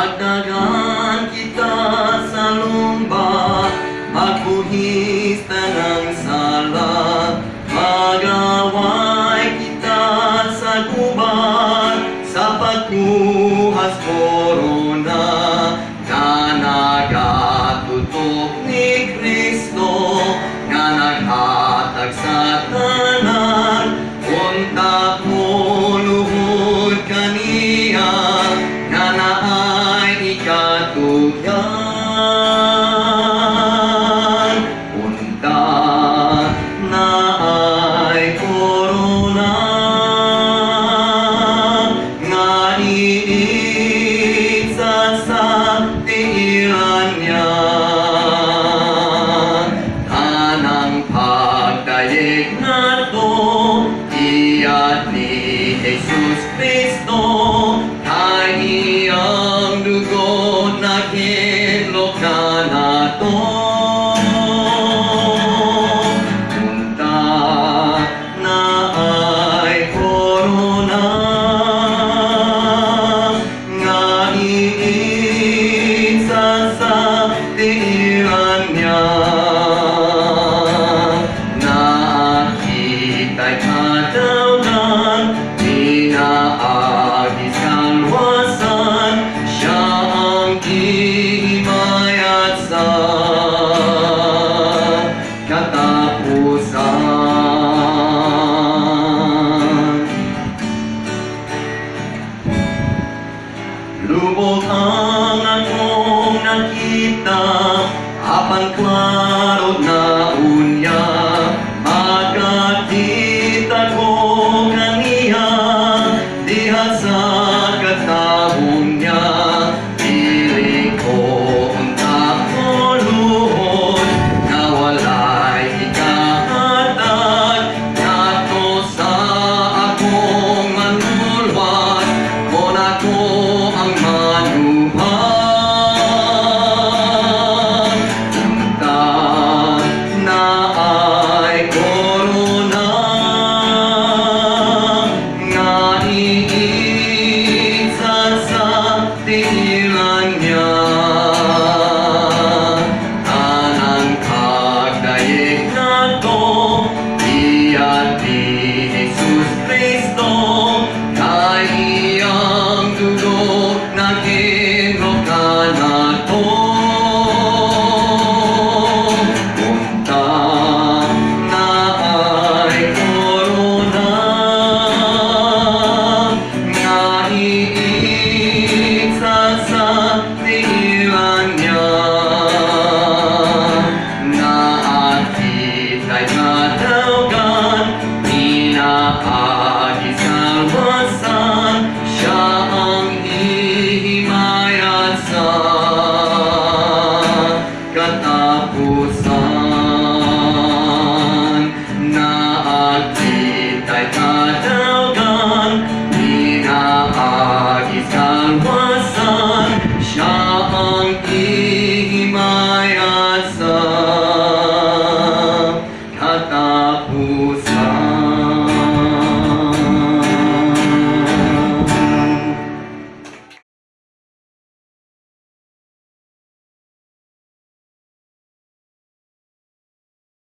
Magdagan kita sa lumba, magbuhis tanang sala. Magaway kita sa gubat, sa pagkuhas korona, nga nagatutok ni Kristo, nga naghatag sa tanan. Unta moluhod kaniya, nga naay ikatugyan. Unta naay korona, nga iitsa sa tiilan niya. Tanang pagdayeg nato, iyat ni Jesus Kristo, kay iyang dugo naghidlok kanato. Unta naay korona, nga iitsa sa tiilan niya. Nakita'y kadawgan, pinaagi sa kaluwasan, siya ang gihimayat sa katapusan. Lubog ang akong nakita, apan klaro